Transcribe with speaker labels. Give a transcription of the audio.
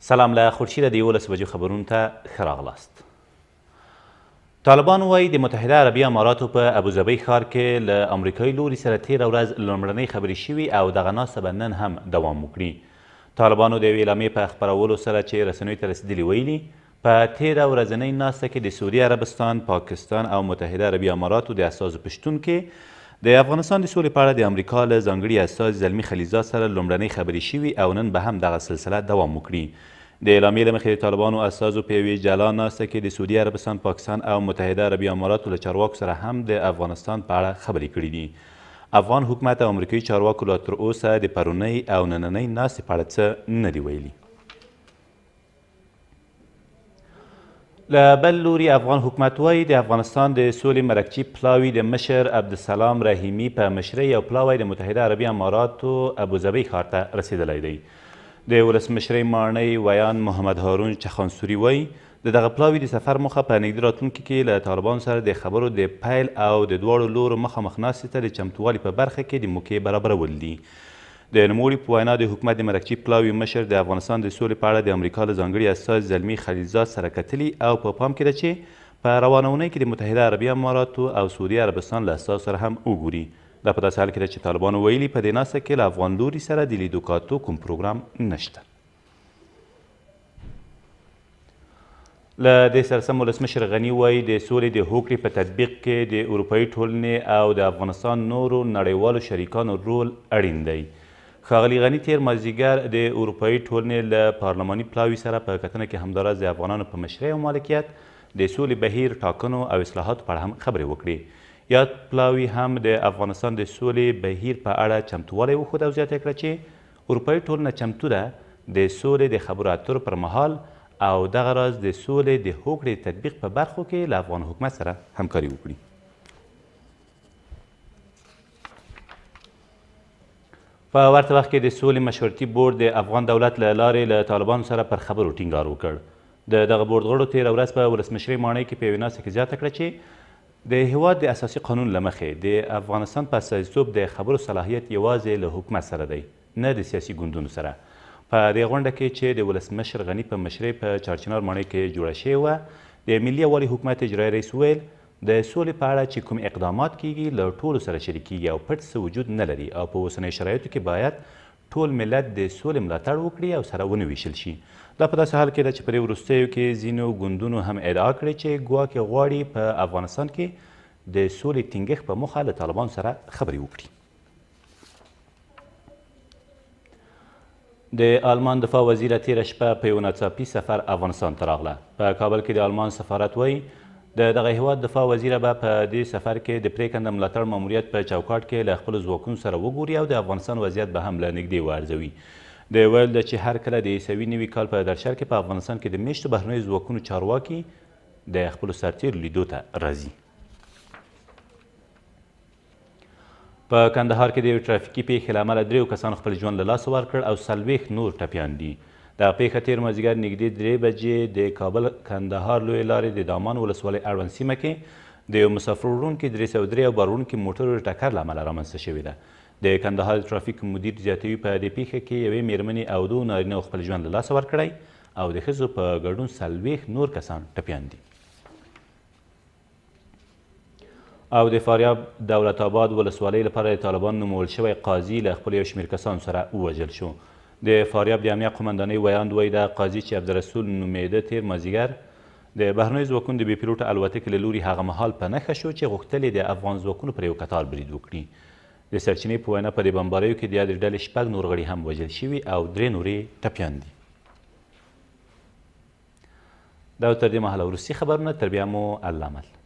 Speaker 1: سلام له خورشیده د 11 بجو خبرونو ته ښه راغلاست. طالبان وایي د متحده عربي اماراتو په ابوظبۍ ښار کې له امریکایي لوري سره تېره ورځ لومړنۍ خبرې شوي او دغه ناسته به نن هم دوام وکړي. طالبانو د یوې اعلامیې په خپرولو سره چې رسنیو ته رسېدلي ویلي، په تېره ورځنۍ ناسته کې د سعودي عربستان، پاکستان او متحده عربي اماراتو د استازو په شتون کې د افغانستان د سولې په اړه د امریکا له ځانګړي استازي زلمي خلیلزاد سره لومړنۍ خبرې شوي او نن به هم دغه سلسله دوام وکړي. د اعلامیې له مخې د طالبانو استازو په یوې جلا ناسته کې د سعودي عربستان، پاکستان او متحده عربي اماراتو له چارواکو سره هم د افغانستان په اړه خبرې کړې دي. افغان حکومت او امریکایي چارواکو لا تر اوسه د پرونۍ او نننۍ ناستې په اړه څه نه دي ویلي. له بل لوري افغان حکومت وایي د افغانستان د سولې مرکچي پلاوي د مشر عبدالسلام رحیمي په مشرۍ یو پلاوی د متحده عربي اماراتو ابوظبۍ ښار ته رسېدلی دی. د ولسمشرۍ ماڼۍ ویاند محمد هارون چخانسوري وایي د دغه پلاوي د سفر موخه په نږدې راتلونکي کې له طالبانو سره د خبرو د پیل او د دواړو لورو مخامخ ناستې ته د چمتووالي په برخه کې د موکې برابرول دي. د نوموړي په وینا، د حکومت د مرکچي پلاوي مشر د افغانستان د سولې په اړه د امریکا له ځانګړي استازي زلمي خلیلزاد سره کتلي او په پام کې ده چې په روانه اونۍ کې د متحده عربي اماراتو او سعودي عربستان له استازو سره هم وګوري. دا په داسې حال کې ده چې طالبانو ویلي، په دې ناسته کې له افغان لوري سره د لیدو کاتو کوم پروګرام نشته. له دې سره سم ولسمشر غني وايي، د سولې د هوکړې په تطبیق کې د اروپايي ټولنې او د افغانستان نورو نړیوالو شریکانو رول اړین دی. ښاغلي غني تېر مازدیګر د اروپايي ټولنې له پارلماني پلاوي سره په کتنه کې همداراز د افغانانو په مشرۍ او مالکیت د سولې بهیر، ټاکنو او اصلاحاتو په اړه هم خبرې وکړې. یاد پلاوي هم د افغانستان د سولې بهیر په اړه چمتووالی وښود او زیاته یې کړه چې اروپايي ټولنه چمتو ده د سولې د خبرو اترو پر مهال او دغه راز د سولې د هوکړې د تطبیق په برخو کې له افغان حکومت سره همکاري وکړي. په ورته وخت کې د سولې مشورتي بورډ د افغان دولت له لارې له طالبانو سره پر خبرو ټینګار وکړ. د دغه بورډ غړو تېره ورځ په ولسمشرۍ ماڼۍ کې په یوې ناسته کې زیاته کړه چې د هېواد د اساسي قانون له مخې د افغانستان په استازیتوب د خبرو صلاحیت یوازې له حکومت سره دی، نه د سیاسي ګوندونو سره. په دې غونډه کې چې د ولسمشر غني په مشرۍ په چارچنار ماڼۍ کې جوړه شوې وه، د ملي یووالي حکومت اجرایي رئیس وویل، د سولې په اړه چې کوم اقدامات کېږي، له ټولو سره شریکېږي او پټ څه وجود نه لري او په اوسنیو شرایطو کې باید ټول ملت د سولې ملاتړ وکړي او سره ونه ویشل شي. دا په داسې حال کې ده چې په دې وروستیو کې ځینو ګوندونو هم ادعا کړې چې ګواکې غواړي په افغانستان کې د سولې ټینګښت په موخه له طالبانو سره خبرې وکړي. د آلمان دفاع وزیره تېره شپه په یو ناڅاپي سفر افغانستان ته راغله. په کابل کې د آلمان سفارت وایي، د دغه هېواد دفاع وزیره به په دې سفر کې د پرېکنده ملاتړ ماموریت په چوکاټ کې له خپلو ځواکونو سره وګوري او د افغانستان وضعیت به هم له نږدې وارزوي. د ویلو ده چې هر کله د عیسوي نوي کال په درشل کې په افغانستان کې د مېشتو بهرنیو ځواکونو چارواکي د خپلو سرتېرو لیدو ته راځي. په کندهار کې د یوې ټرافیکي پېښې له امله دریو کسانو خپل ژوند له لاسه ورکړ او 40 نور ټپیان دي. دغه پېښه تېر مازدیګر نږدې 3 بجې د کابل کندهار لویې لارې د دامان ولسوالۍ اړوند سیمه کې د یو مسافر وړونکي 303 او بار وړونکي موټرو د ټکر له امله رامنځته شوې ده. د کندهار د ټرافیک مدیر زیاتوي، په دې پېښه کې یوې مېرمنې او دوو نارینهو خپل ژوند له لاسه ورکړی او د ښځو په ګډون 40 نور کسان ټپیان دي. او د فاریاب دولت آباد ولسوالۍ لپاره د طالبانو نومول شوی قاضي له خپلو یو شمېر کسانو سره ووژل شو. د فاریاب د امنیه قومندانۍ ویاند وایي، دا قاضي چې عبدالرسول نومېده تېر مازیګر د بهرنیو ځواکونو د بې پیلوټه الوتکې له لوري هغه مهال په نښه شو چې غوښتل یې د افغان ځواکونو پر یو کتار برید وکړي. د سرچینې په وینا په دې بمباریو کې د یادې ډلې شپږ نور غړي هم وژل شوي او درې نور یې ټپیان دي. دا تر دې مهاله وروستي خبرونه، تر بیا مو الله مل.